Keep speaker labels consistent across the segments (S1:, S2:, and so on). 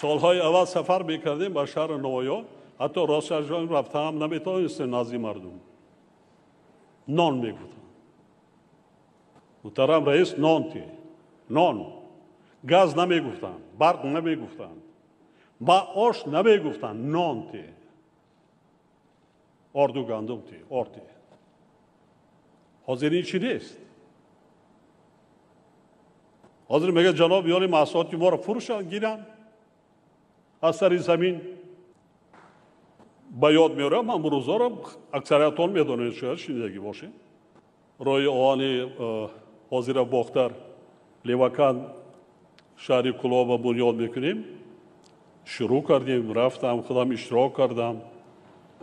S1: Солҳои аввал сафар мекардем ба шаҳру ноҳияҳо, ҳатто росташон рафта ҳам наметавонистем назди мардум. Нон мегуфтанд. Муҳтарам раис, нон ти, нон. Газ намегуфтанд, барқ намегуфтанд, маош намегуфтанд, нон ти. Орду гандум ти, орд ти. Ҳозир ин чӣ нест? Ҳозир мегӯяд ҷаноб ёри маҳсулоти моро фурӯшанд, гиранд аз сари замин. Ба ёд меорам, ман рӯзҳоро аксариятон медонед, шояд шунидагӣ бошед. Роҳи оҳани ҳозира Бохтар, Левакан, шаҳри Кӯлоба бунёд мекунем. Шурӯъ кардем, рафтам, худам иштирок кардам.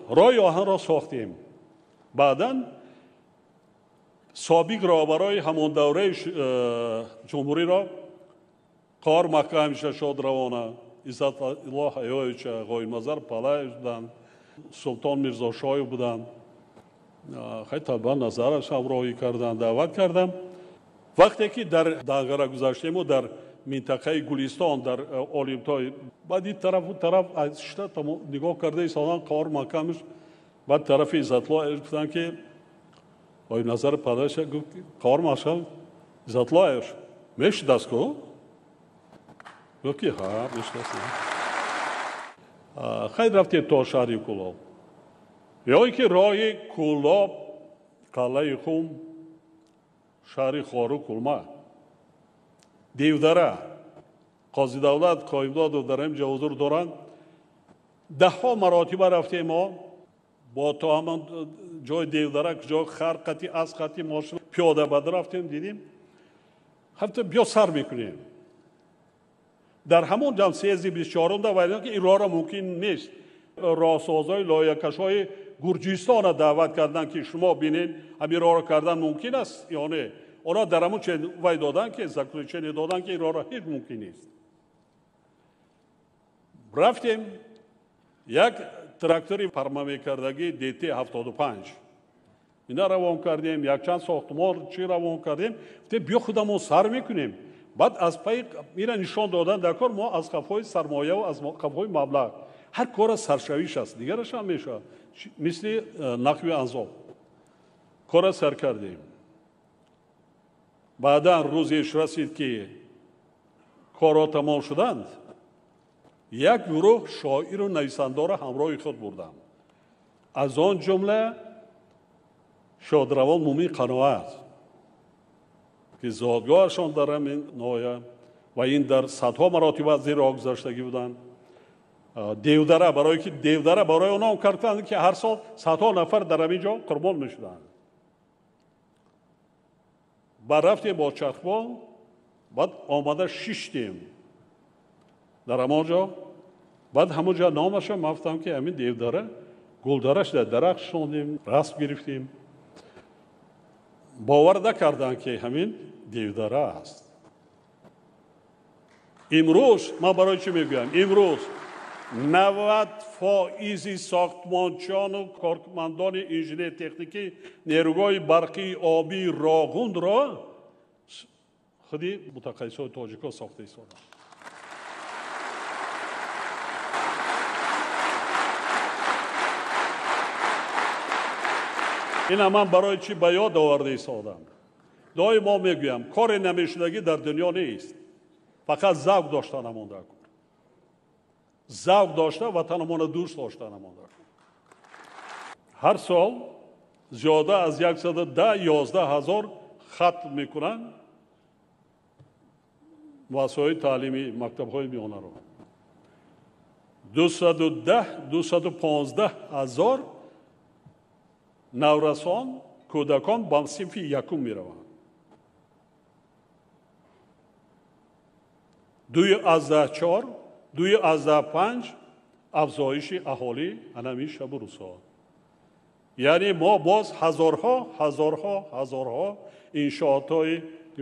S1: Роҳи оҳанро сохтем. Баъдан собиқ роҳбарои ҳамон давраи ҷумҳуриро Қор Маҳкамовича Шодравона, Иззатулло Ҳаёевича, Ғоибназар Палаев буданд, Султон Мирзошоев буданд. Хай табан Назараш ҳамроҳӣ карданд, даъват кардам. Вақте ки дар Данғара гузаштему дар минтақаи Гулистон, дар Олимтой, баъд ин тарафу тараф шита нигоҳ карда истодан Қор Маҳкамович, баъд тарафи Иззатулло гуфтанд ки Ғоибназар Палаевич гуфт Қор Маҳкам Иззатуллоевич мешидаст ку? Гуфт ки ҳа, мешидаст. Хайр, рафтем то шаҳри Кӯлоб. Ё ин ки роҳи Кӯлоб, қалъаи Хум, шаҳри Хору Кулма, Девдара, Қозидавлат, Қоимдодов дар ин ҷо ҳузур доранд. Даҳҳо маротиба рафтем мо бо то ҳамон ҷои Девдара, ҷо хар қати, асп қати, мошин пиёда бад рафтем, дидем. Ҳатто биё сар мекунем. Дар ҳамон ҷам съезди 24-ум да вайданд ки ин роҳро мумкин нест. Роҳсозҳои лоиҳакашҳои Гурҷистонро даъват карданд ки шумо бинед ҳамин роҳро кардан мумкин аст ё не. Онҳо дар ҳамон чен вай доданд ки заключение доданд ки ин роҳро ҳеҷ мумкин нест. Рафтем як трактори парма мекардагӣ ДТ 75 ина равон кардем, якчанд сохтмон чӣ равон кардем. Гуфтем биё худамон сар мекунем. Баъд аз пай ира нишон додан дар кор мо аз қафои сармояву аз қафои маблағ ҳар кора саршавиш аст, дигараш ҳам мешавад. Мисли нақви анзоб кора сар кардем. Баъдан рӯзеш расид ки корҳо тамом шуданд, як гурӯҳ шоиру нависандаро ҳамроҳи худ бурдам. Аз он ҷумла Шодравон Мумин Қаноат, ки зодгоҳашон дар ҳамин ноҳия ва ин дар садҳо маротиба аз зери роҳ гузаштагӣ буданд. Девдара, барое ки Девдара барои онҳо карданд ки ҳар сол садҳо нафар дар ҳамин ҷо қурбон мешуданд. Баъд рафтем бо чархбол, баъд омада шиштем дар ҳамон ҷо. Баъд ҳамон ҷо номаша ман гуфтам ки ҳамин Девдара гулдараш дар дарахт шондем, расм гирифтем. Бовар накарданд ки ҳамин Девдара аст. Имрӯз ман барои чӣ мегӯям? Имрӯз 90% сохтмончиёну кормандони инженер-техникӣ нерӯгоҳи барқии обии Роғунро худи мутахассисони тоҷикҳо сохта истоданд. Ина ман барои чӣ ба ёд оварда истодам? Доим мо мегӯям, коре намешудагӣ дар дунё нест, фақат завқ дошта намонда кор. Завқ дошта ватанамонро дӯст дошта намонда кор. Ҳар сол зиёда аз 110-11 ҳазор хатм мекунанд муассисаҳои таълимӣ, мактабҳои миёнаро. 210-215 ҳазор наврасон, кӯдакон ба синфи якум мераванд. 2,4, 2,5 афзоиши аҳолӣ анамин шабу рӯзҳо. Яъне мо боз ҳазорҳо, ҳазорҳо, ҳазорҳо иншоотҳои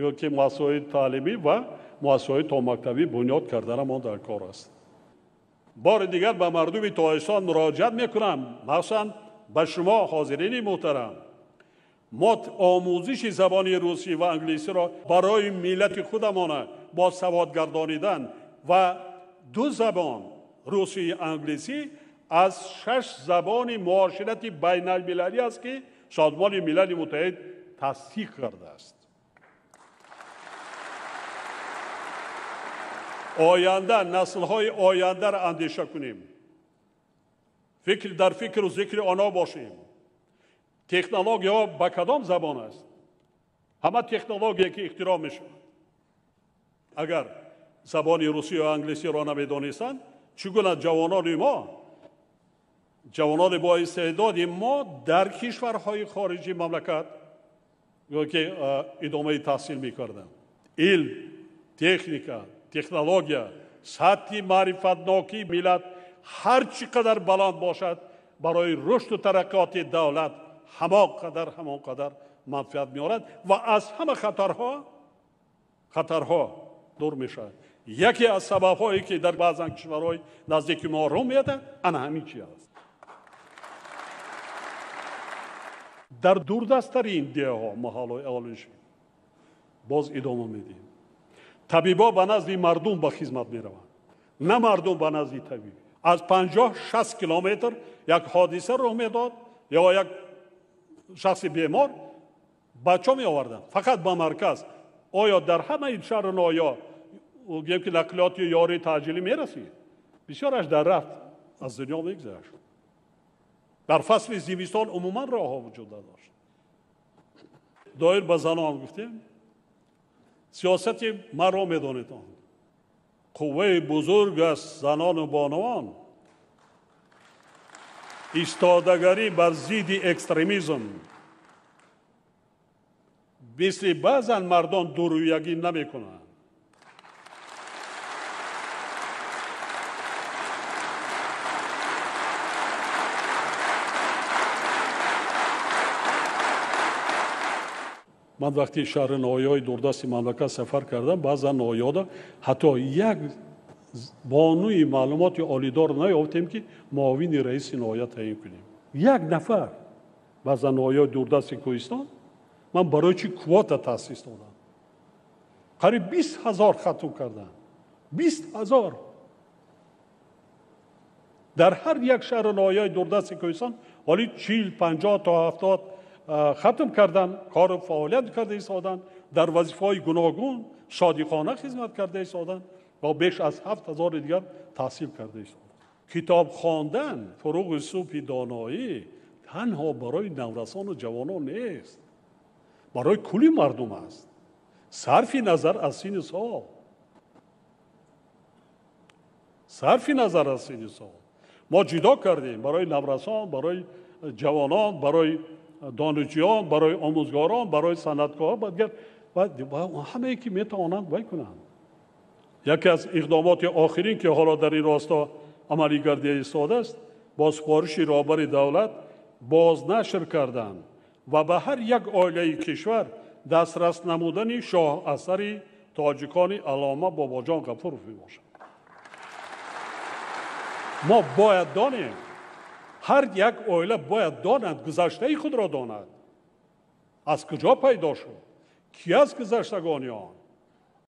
S1: ё ки муассисаҳои таълимӣ ва муассисаҳои томактабӣ бунёд карданамон дар кор аст. Бори дигар ба мардуми Тоҷикистон муроҷиат мекунам, махсусан ба шумо ҳозирини муҳтарам. Мо омӯзиши забони русӣ ва англисиро барои миллати худамона бо саводгардонидан ва ду забон русӣ англисӣ аз 6 забони муоширати байналмилалӣ аст, ки Созмони Милали Муттаҳид тасдиқ кардааст. Оянда, наслҳои ояндаро андеша кунем, фикр дар фикру зикри онҳо бошем. Технологияҳо ба кадом забон аст? Ҳама технология ки ихтироъ мешавад, агар забони русӣ ё англисиро намедонистанд, чӣ гуна ҷавонони мо, ҷавонони бо истеъдоди мо дар кишварҳои хориҷи мамлакат ё ки идомаи таҳсил мекарданд? Илм, техника, технология, сатҳи маърифатнокии миллат ҳар чӣ қадар баланд бошад, барои рушду тараққиёти давлат ҳамон қадар манфиат меорад ва аз ҳама хатарҳо дур мешавад. Яке аз сабабҳое ки дар баъзан кишварҳои наздики мо рӯ медиҳад, ана ҳамин чи аст. Дар дурдасттарин деҳҳо, маҳаллаҳои аҳолинишин боз идома медиҳем. Табибо ба назди мардум ба хизмат мераванд, на мардум ба назди табиб. Аз 50-60 километр як ҳодиса рӯ медод ё як шахси бемор бачо меоварданд фақат ба марказ. Оё дар ҳамаи шаҳру ноҳия гӯем ки нақлиёти ёрии таъҷилӣ мерасид? Бисёраш дар рафт аз дунё мегузашт. Дар фасли зимистон умуман роҳҳо вуҷуд надошт. Доир ба занон гуфтем, сиёсати маро медонед, он қувваи бузург аст занону бонувон. Истодагарӣ бар зидди экстремизм, мисли баъзан мардон дурӯягӣ намекунанд. Ман вақти шаҳри ноҳияҳои дурдасти мамлакат сафар кардам, баъзан ноҳияҳода ҳатто як бонуи маълумоти олидор наёфтем, ки муовини раиси ноҳия таъин кунем. Як нафар. Баъзан ноҳияҳои дурдасти Кӯҳистон ман барои чӣ квота таъсис додам? Қариб 20 000 хатм кардам. 20 000. Дар ҳар як шаҳри ноҳияи дурдасти Кӯҳистон ҳоли 40, 50 то 70 хатм кардан, кору фаъолият карда истоданд, дар вазифаҳои гуногун содиқона хизмат карда истоданд ва беш аз 7000 дигар таҳсил карда истоданд. Китоб хондан фуруғи субҳи доноӣ танҳо барои наврасону ҷавонон нест, барои кулли мардум аст, сарфи назар аз синну сол. Сарфи назар аз синну сол. Мо ҷудо кардем барои наврасон, барои ҷавонон, барои донишҷӯён, барои омӯзгорон, барои санъаткорон, дигар ҳамае ки метавонанд вай кунанд. Яке аз иқдомоти охирин ки ҳоло дар ин росто амалӣ гардида истодааст, бо супориши роҳбари давлат бознашр кардан ва ба ҳар як оилаи кишвар дастрас намудани шоҳасари тоҷикони Аллома Бобоҷон Ғафуров мебошад. Мо бояд донем, ҳар як оила бояд донад, гузаштаи худро донад, аз куҷо пайдо шуд, ки аз гузаштагони он.